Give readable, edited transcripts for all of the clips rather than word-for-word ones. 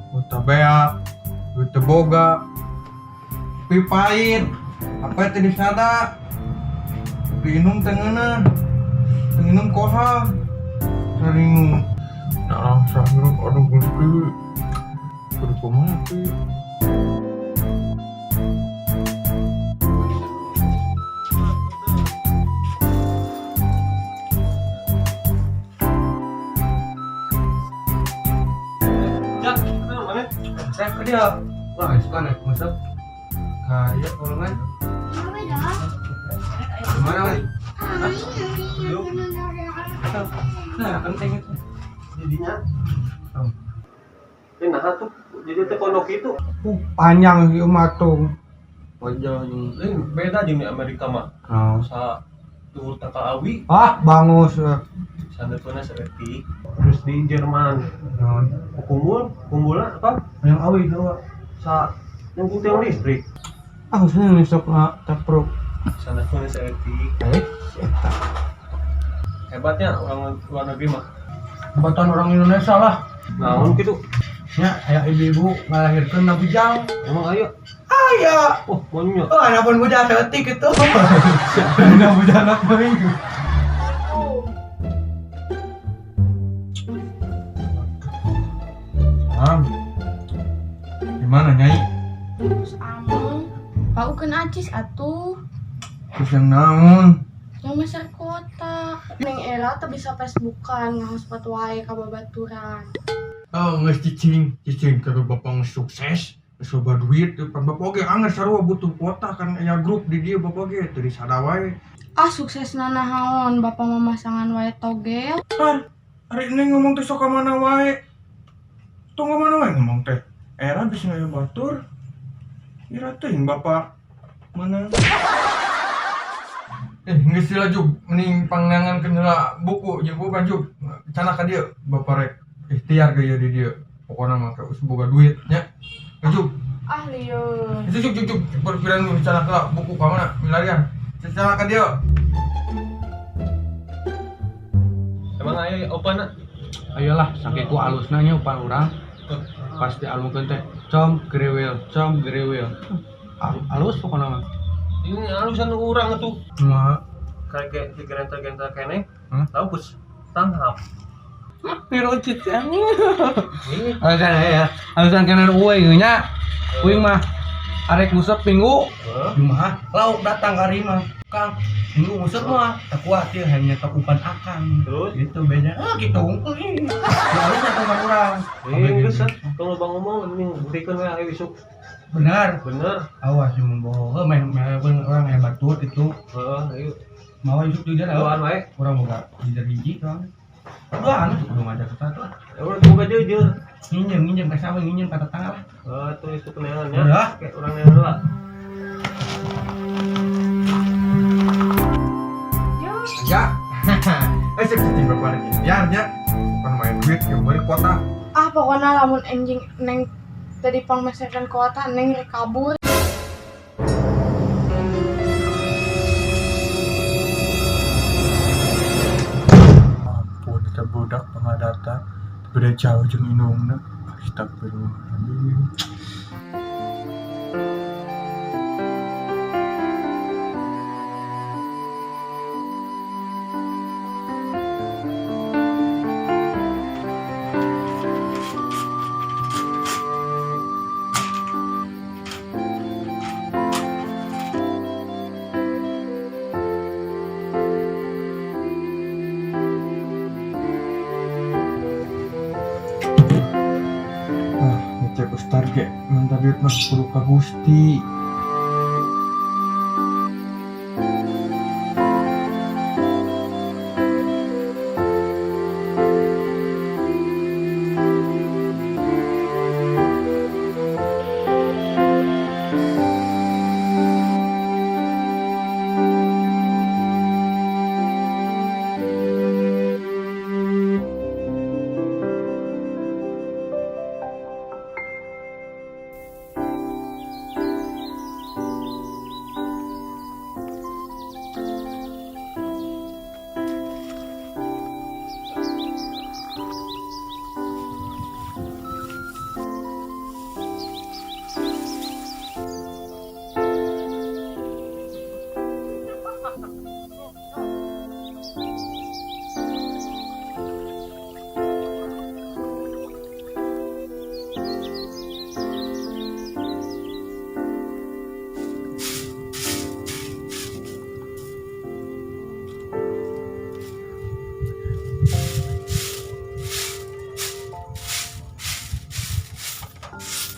Kuota beak, duit teu boga. Pi pahit. Apa teh disada? Diinum teh ngeunah. Teu nginum koha. Sering darah hirup aduh Gusti. Kudu kumaha teh? Jak, mana? Saya ke dia. Wah, suka naik masuk. Ka ieu golongan. Gimana, Wei? Nah, penting itu. Jadinya. Oh. Ini nah tuh, jadi teh pondok itu. Panjang ieu mah tuh. Wajah yang beda jeung di Amerika mah. Oh. Sa tuhur tangkal awi, Ah, bangus. sandeupna saeutik. Terus di Jerman, Naon? kumpul, kumpulna apa? Yang awi dua. Sa yang tiang listrik. Ah, khususnya yang sok tapruk. Sandeupna saeutik. Eh, eta. Hebatnya orang luar negeri mah. Batan orang Indonesia lah. Naon gitu? Nya, aya ibu-ibu ngalahirkeun na bujang. Emang ayo. Aya. Oh, monyet. Oh, anak pun bujang saeutik gitu. Anak bujang anak minggu. Am. Gimana, Nyai? Terus ameng, paukeun acis atuh. Terus yang naon? Yang meser kuota. Neng era teu bisa Facebookan, ngahospot wae ka babaturan. Oh, geus cicing, cicing kalau bapak geus sukses, geus loba duit, pan bapak oge anger sarua butuh kuota kan aya grup di dieu bapak oge teu disada wae. Ah, sukses nanahaon, bapak mamasangan wae togel. Har, hari ini ngomong teh sok ka mana wae. Tong ka mana wae ngomong teh. Era bisa ngaya batur. Ira teuing bapak mana? Geus sila jug, mending pangnangan heula buku jeung buku jug. Cana ka dieu bapak rek ikhtiar gaya di dieu. Pokona mah geus boga duit nya. Jug. Ah, lieur. Itu jug jug jug perpiran nu cana heula buku ka mana milarian. Cana ka dieu. Emang ayo open Ayolah, sakitu alusna nya upan urang. Pasti alungkeun teh com grewel, com grewel. Alus pokona mah. Ini alusan urang tuh. Kumaha? Kayak digerenta-gerenta kene. Hah? Tahu kus tanghap. Pirocit ya. Alusan ya. Alusan kena euy nya. Uing mah arek ngusep minggu. Jumaah lauk datang ka imah. Kang, minggu ngusep mah tak kuat ieu hanya tak umpan akang. Terus? Gitu beda. Ah gitu. Ya alusna teh umpan urang. Geus ah. Tong loba ngomong ini buktikan we ayo isuk. Benar. Bener. Awas jeung bohong. Main main orang yang batur itu. Heeh, ayo. Mau isuk jujur Duaan wae. Urang boga jujur hiji soalnya. Duaan kudu ngajak ke satu. Ya urang boga jujur. Nginjem nginjem ka sawe nginjem ka tetangga lah. Heeh, tuh isuk neangan ya. Udah. Kayak urang neangan heula. Ya. Eh, sik cicing bapak rek ikhtiar nya. Pan main duit yang beli kuota. Ah, pokoknya lamun enjing neng tadi pangmeserkeun kuota neng rek kabur. Ampun, kita budak pengadata. Tapi udah jauh jeung indungna. Astagfirullahaladzim. Ah, ngecek Ustad ge minta duit mah kudu ka Gusti.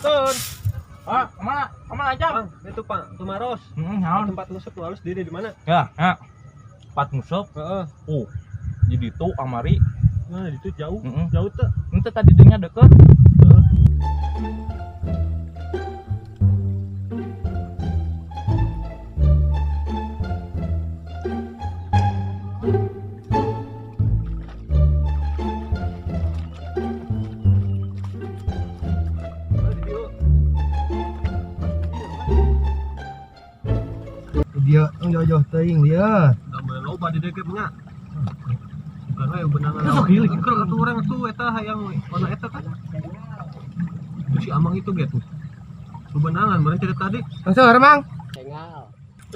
Turun. Ah, kemana? Kemana aja? Bang, itu Pak Tumaros. Naon? Tempat nguseup nu halus diri di mana? Ya, ya. Tempat nguseup. Heeh. Oh. Jadi itu amari. Nah, itu jauh. Heeh. Jauh teh. Ente tadi dinya deket. Heeh. Dia jauh-jauh teuing dia. Da meuleuh loba di dieu ge nya. Bukan we benangan. Sok hilik. Keur atuh urang tuh eta hayang warna eta tah. Tuh si Amang itu ge tuh. Lu benangan meureun cerita tadi. Langsung Mang.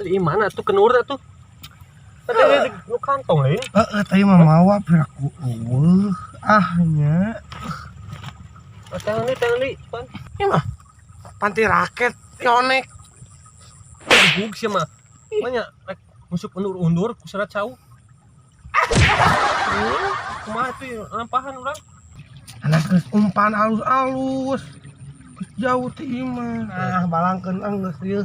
Di mana tuh kenur tuh? Tadi lu kantong lain. Heeh, tadi mah mawa piraku eueuh. Ah nya. Tangan li, pan. Ieu mah panti raket yonek. Gug sih mah. Banyak rek musuh undur-undur ku serat cau. Kumaha tuh lampahan urang. Anak geus umpan alus-alus. Geus jauh ti imah. Nah, balangkeun geus ieu.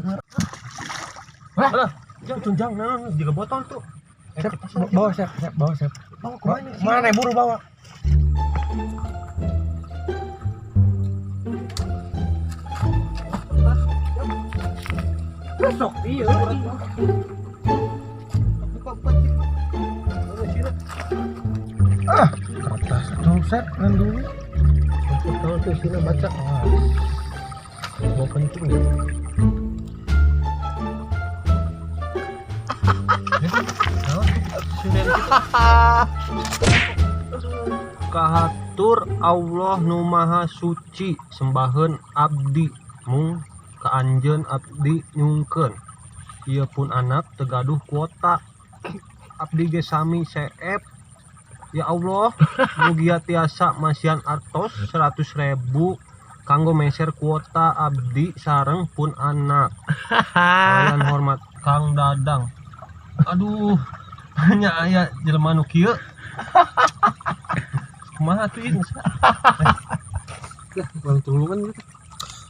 Lah, jang tunjang naon jiga botol tuh. Sep, bawa sep, sep, bawa sep. Bawa kemana? Mana buru bawa. Besok iya. Ah, kertas tuh sep kan dulu. Tahu tuh sini baca. Mau penting ya. Kahatur Allah nu maha suci sembaheun abdi mung ka anjeun abdi nyungkeun ieu pun anak teu gaduh kuota abdi ge sami seep ya Allah mugia tiasa masihan artos 100.000 kanggo meser kuota abdi sareng pun anak. Kalian hormat Kang Dadang. Aduh, hanya aya jelema nu kieu. Kumaha tuh ieu? Lah, bang tulungan gitu.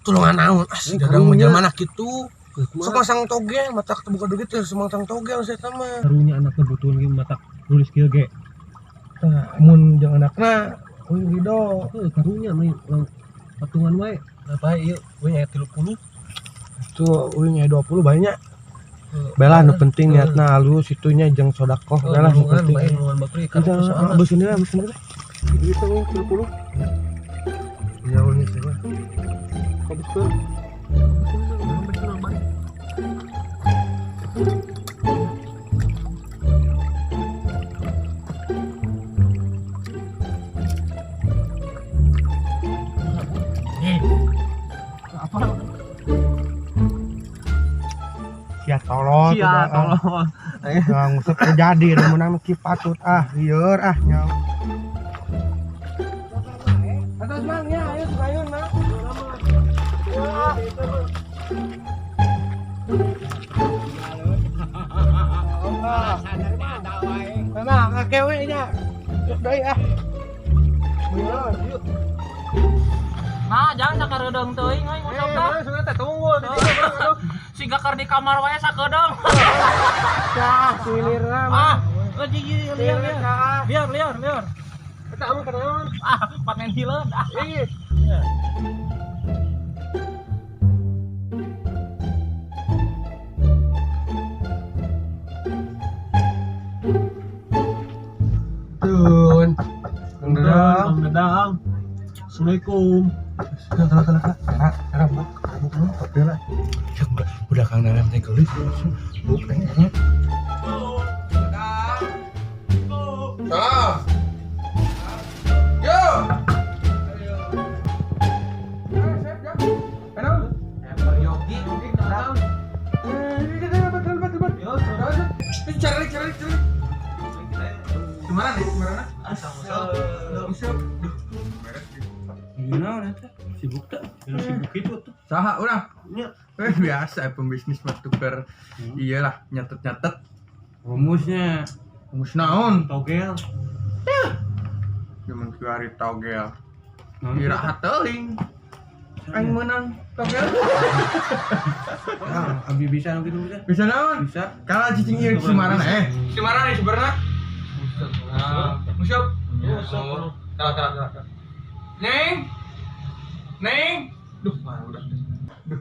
Tulungan naon? Ah, si Dadang mah jelema kitu. Sok masang togel, mata buka duit teh masang togel saya mah. Karunya anakna butuhan ge mata nulis kieu ge. Tah, mun jeung anakna euy ridho. Heuh, karunya mah patungan wae. Nah, bae ieu we aya 30. Tuh euy aya 20 banyak. Bela nu penting niatna halus itunya jeung sodakoh bela nu penting. Bae nulungan bakri kan soalna. Beus ini beus ini. Itu 30. Ya ini sih. Kabuskeun. Sia tolol. Sia tolol. Nah, nguseup terjadi nu meunang nu patut ah lieur ah nyawa. Atas mang nya ayo sukayun mah. Memang akewe nya. Deui ah. Nah, jangan sakareudeng teuing euy nguseup tah. Sebenarnya teh tunggu di dieu. Siga keur di kamar wae sakedeung. Cah, silirna mah. Ah, euy lieur lieur. Lieur lieur lieur. Eta anu kunaon? Ah, panen hileud. Ih. Tun. Kang Dadang. Kang Dadang. Assalamualaikum. Salah salah salah. Era buk buk nu tapi lah. Ya udah Kang Dadang teh geulis. Buk teh era. Salah. Yo. Cari cari cari. Gimana nih? Gimana? Usap. Gimana eta? Sibuk teh? Sibuk itu tuh. Saha urang? Nya. Biasa pembisnis mah tuker. Iyalah nyatet-nyatet. Rumusnya. Rumus naon? Togel. Cuman kiwari togel. Iraha teuing. Aing menang togel. Nah, abi bisa nu kitu bisa. Bisa naon? Bisa. Kalah cicing ieu si Maran eh. Si Maran eh sebenarnya. Nguseup. Nguseup. Kalah kalah kalah. Neng. Neng. Duh, mana udah. Duh,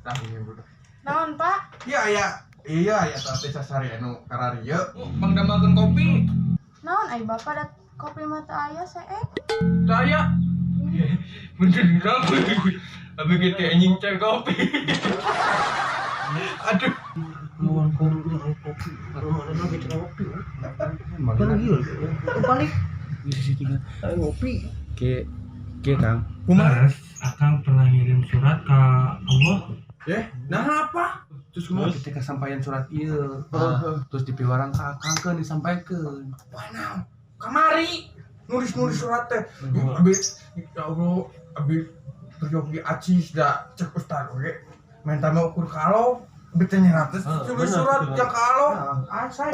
tah ieu budak. Naon, Pak? Iya, iya. Iya, ya teh sasari anu kararieu. Pangdamelkeun kopi. Naon ai Bapak dat kopi mata aya seek? Saya bener abi gitu anjing cek kopi. Aduh. Lawan kopi, kopi. Mana lagi kopi. Kan gila. Balik. Bisa tinggal. Ayo ngopi. Ke ke Kang. Kumaha? Akang pernah ngirim surat ke Allah. Eh, nah apa? Terus kumaha ketika sampaian surat ieu. Terus dipiwarang ka Akang keun disampaikeun. Wah, kamari nulis-nulis surat teh. Abi ya Allah, abi terjogi acis da cek ustad oge. Minta mah ukur kalau abi teh nyeratus tulis surat yang kalau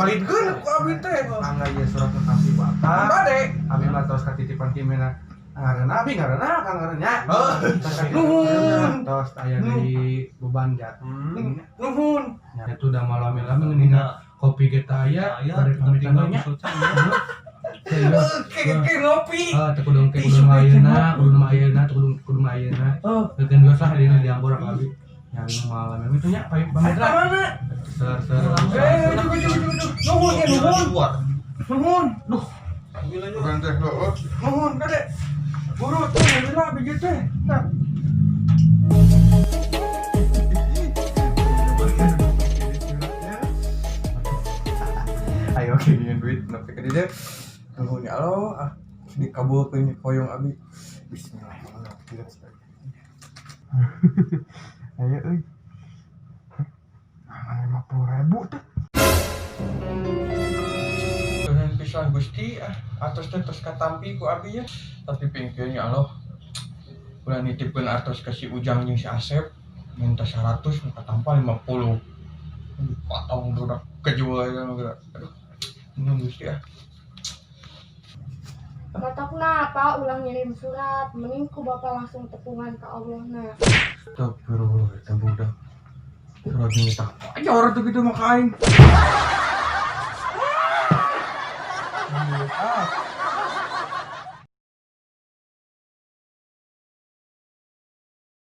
palitkeun ku abi teh. Angga ieu surat nu tampi ku Akang. Bade. Abi mah tos katitipan ti mena ngaranna abi ngaranna Akang ngaranna. Nuhun. Tos aya deui beban jat. Nuhun. Ya itu udah malam-malam ngeunina kopi kita aya bade pamitan nya. Ke ngopi. Ah, teu kudu ke kudu ayeuna, kudu ayeuna, kudu kudu ayeuna. Leukeun geus lah dina diambor ka abi. Ya malam itu nya pamit lah. Mana? Ser ser. Eh, cukup cukup cukup. Nuhun ya nuhun. Nuhun. Duh. Bukan teh heueuh. Nuhun kade. Buru tuh lila abdi teh. Nah. Ayo kenging duit nepi ka dieu. Nuhun ya Allah, ah dikabulkeun hoyong abi. Bismillahirrahmanirrahim. Ayo euy. Nah, 50.000 teh. Nuhun pisan Gusti ah, atos teh tos katampi ku abi ya. Tapi pingkeun ya Allah. Ulah nitipkeun artos ka si Ujang jeung si Asep minta 100 nu katampa 50. Potong budak kejual ya. Aduh. Nuhun Gusti ah. Matokna Pak ulah ngirim surat, mending ku Bapak langsung tepungan ka Allah na. Astagfirullah, eta budak. Surat minta. Aja orang tuh gitu mah ka aing.